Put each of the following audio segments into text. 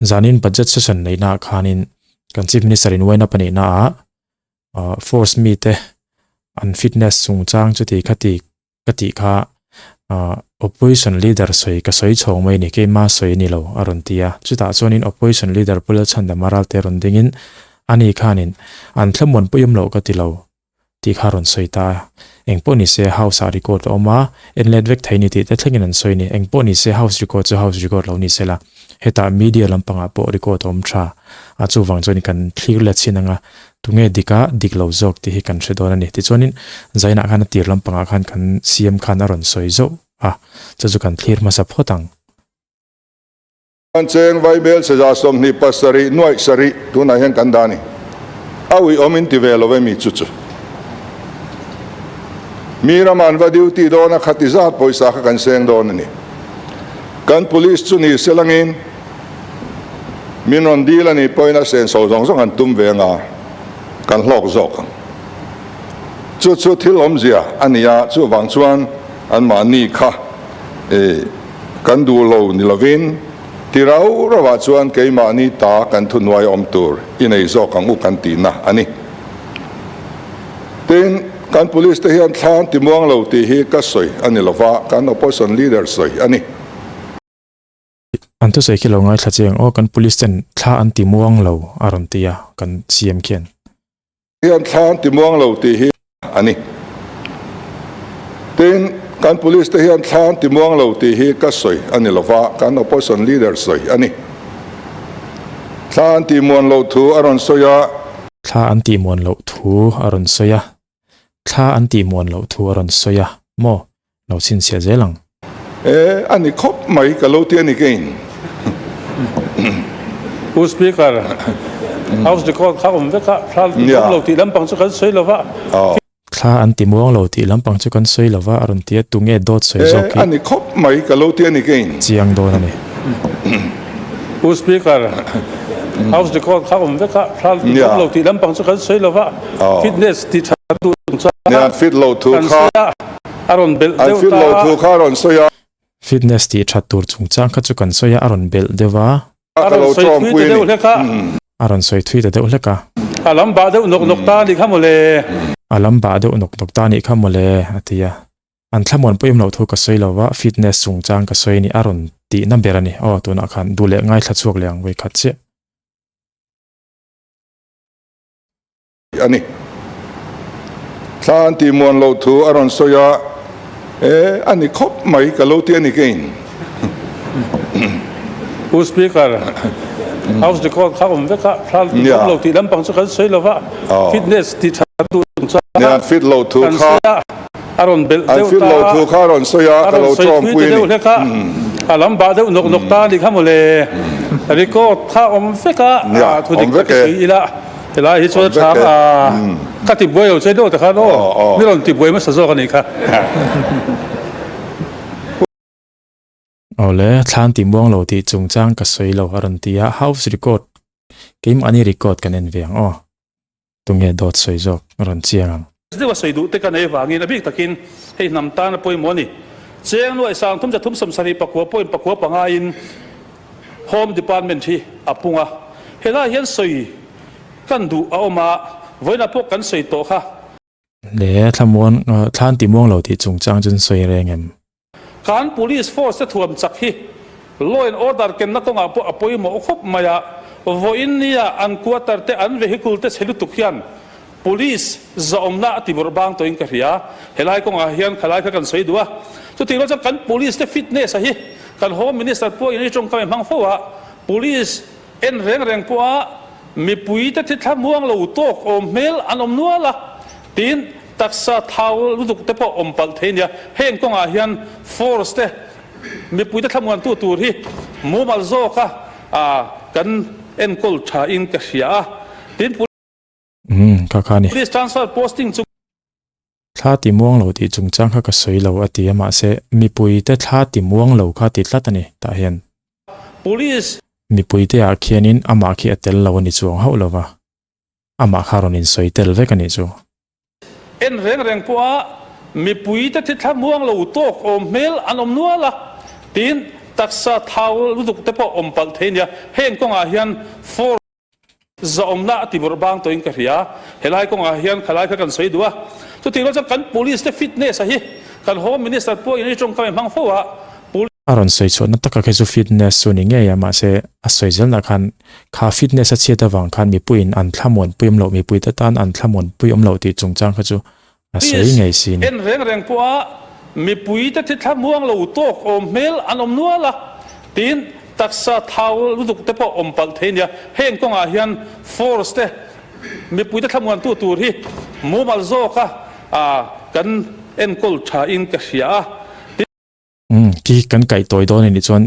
Zanin budget session neihnaah khanin kan Chief Minister in wind up a neihnaah force mite an fitness chungchang chuti khati ka tih kha opposition leader sawi ka sawi chhawng mai a ni, keima sawi a ni lo a rawn ti a. Chutah chuanin opposition leader Pu Lalchhandama Ralte rawn dingin ani khanin an thlamuan pawh i awm loh ka ti lo tih kha a rawn sawi ta a. Engpawh ni se house ah record a awm a, en let vek thei ni tih te thlengin an sawi a ni. Engpawh ni se house record chu house record lo ni sela, hetah media lampangah pawh record a awm tha a, chuvang chuan kan thlir let chin anga tunge dik a dik lo zawk tih hi kan hre dawn a ni. Tichuanin Zainah khan a tir lampangah khan kan CM khan a rawn sawi zauh a, chu chu kan thlir hmasa phawt ang. An cheng Vaibel seza 27 nuaih sarih tunah hian kan dah a ni. A uiawm in ti ve lo emi chu chu. Mi ramah an va duty dawn a khati zat pawisa kha kan seng dawn a ni. Kan police chu ni se langin min rawn dil a nih pawhin a senso zawng zawng an tum ve anga kan hlawk zawk ang. Chu chu thil awmzia a ni a, chuvang chuan anmahni kha e. Kan duh lo ni lovin, ti rau rauah chuan keimahni ta kan thuhnuai awm tur i nei zawk ang u kan tihna a ni. Tin, kan police te hian thla an ti muang lo tih hi ka sawi a ni lova, kan opposition leader sawi a ni. An thusawi khi lo ngaithla chiang aw, kan police ten thla an ti muang lo a rawn ti a, kan CM khian. Hian thla an ti muang lo tih hi a ni. Tin, kan police te hian thla an ti muang lo tih hi ka sawi a ni lova, kan opposition leader sawi a ni. Thla an tih muan loh thu a rawn sawi a. Thla an tih muan loh thu a rawn sawi a. Thla an tih muan loh thu a rawn sawi a maw? Lo chhinchhiah zel ang. E, a ni khawp mai ka lo ti a ni keiin. Pu Speaker, House record kha awm vek a, thla an ti muang lo tih lampang chu kan sawi lo va. Thla an ti muang lo tih lampang chu kan sawi lo va, a rawn ti a, tunge dawt sawi zawk hi. E, a ni khawp mai ka lo ti a ni keiin. Chiang dawn a ni. Pu Speaker, House record kha awm vek a, thla an ti muang lo tih lampang chu kan sawi lo va, fitness ti tha duh chung chuan kan sawi a. A rawn belh deuh ta a. Fitness tih that tur chungchang kha chu kan sawi a, a rawn belh deuh a. A rawn sawi thui ta deuh hlek a. A rawn sawi thui ta deuh hlek a. A lam bah deuh nawk nawk ta a nih kha mawle. A lam bah deuh nawk nawk ta a nih kha mawle, a ti a. An thlamuan pawh imloh thu ka sawi lo va, fitness chungchang ka sawi a ni, a rawn tihna ber a ni. Aw, tunah khan duh leh ngaithla chhuak leh ang vawikhat chiah. A ni. Thla an tih muan loh thu a rawn sawi a, E, a ni khawp mai ka lo ti a ni keiin. Pu Speaker, House record kha awm vek a, thla an ti muan lo tih lampang chu kan sawi lo va, fitness tih tha duh chung chuan kan sawi a, a rawn belh deuh ta a, a rawn sawi thui ta deuh hlek a, a lam bah deuh nawk nawk ta a nih kha mawle. Record kha awm vek a, thudik tak i sawi ila. Helai hi chuan a tha a, ka ti buai lo che deuh te khan aw, mi rawn ti buai hmasa zawk a nih kha. Awle, thlan ti muang lo tih chungchang ka sawi lo a rawn ti a, house record, keimahni record kan en ve ang aw, tunge dawt sawi zawk a rawn chiang ang. Deuh a sawi duh te ka nei vangin a bik takin hei hnam tan a pawimawh a ni. Cheng nuaih sang thum zathum sawmsarih pakua point pakua pangain Home Department hi a pung a, helai hian sawi kan duh a awm a, vawiinah pawh kan sawi tawh kha. Le thlamuan thlan ti muang lo tih chungchang chu an sawi reng em? Kan Police Force te thuam chak hi Law and Order kenna kawngah pawh a pawimawh khawp mai a, vawiin nia an quarter te an vehicle te chhe lutuk hian Police zahawmna a ti vawrh bang tawhin ka hria. Helai kawngah hian khalai kha kan sawi duh a. Chutih rual chuan kan Police te fitness a hi kan Home Minister pawhin i tawngkam i hmang fo a, Police en reng reng pawha mipui te thi thlamuang lo tawk awm hmel an awm nual a, tin taksa thau lutuk te pawh awm palh thei nia. Heng kawngah hian Force te mipui te thlamuantu tur hi mumal zawka kan enkawl tha in ka hria a, tin. Umm, kha kha a ni. Police transfer posting chu. Thla ti muang lo tih chungchang kha ka sawi lo a ti a, mahse mipuite thla ti muang lo kha ti tlat a ni tah hian. Police. Mipuite ah khianin amah khi a tel lo a ni chuang hauh lo va, amah kha rawn insawi tel vek a nih chu. En reng reng pawha mipuite thi thla muang lo tawk awm hmel an awm nual a, tiin. Taksa thau lutuk te pawh awm palh thei nia. Heng kawngah hian force zahawmna a ti bawrh bang tawhin ka hria. Helai kawngah hian khalai kha kan sawi duh a. Chutih rual chuan kan police te fitness a hi kan Home Minister pawhin i tawngkam i hmang fo a. A rawn sawi chhuahna taka khi chu fitness chu ni ngei a, mahse a sawi zelna khan kha fitness a chhiat avang khan mipuiin an thlamuanpui awm loh, mipuite tan an thlamuanpui awm loh tih chungchang kha chu a sawi ngei si ni. En reng reng pawha mipuite thi thlamuang lo tawk awm hmel an awm nual a, tin taksa thau lutuk te pawh awm palh thei nia. Heng kawngah hian force te mipuite thlamuantu tur hi mumal zawka kan enkawl thain ka hria a. Umm khi kan kaih tawi dawn anih chuan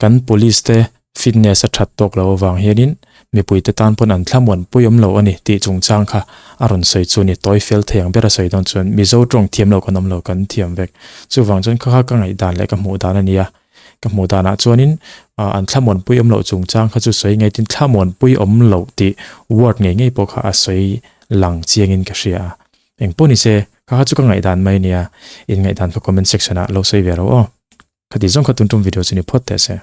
kan police te fitness a that tawk lo avang hianin mipui te tan pawn an thlamuan pui awm lo a ni tih chungchang kha a rawn sawi chu a ni. Tawi fel thei ang ber a sawi dawn chuan Mizo tawng thiam lo kan awm lo kan thiam vek. Chuvang chuan kha kha ka ngaihdan leh ka hmuh dan a ni a, ka hmuh danah chuanin an thlamuan pui awm loh chungchang kha chu sawi ngaitin thlamuan pui awm loh tih word ngei ngei pawh kha a sawi lang chiangin ka hria a. Eng pawh ni se, kha kha chu ka ngaihdan mai nia, in ngaihdan kha comment section ah lo sawi ve ro aw. Khati zawng kha tun tum video chu ni phawt teh se.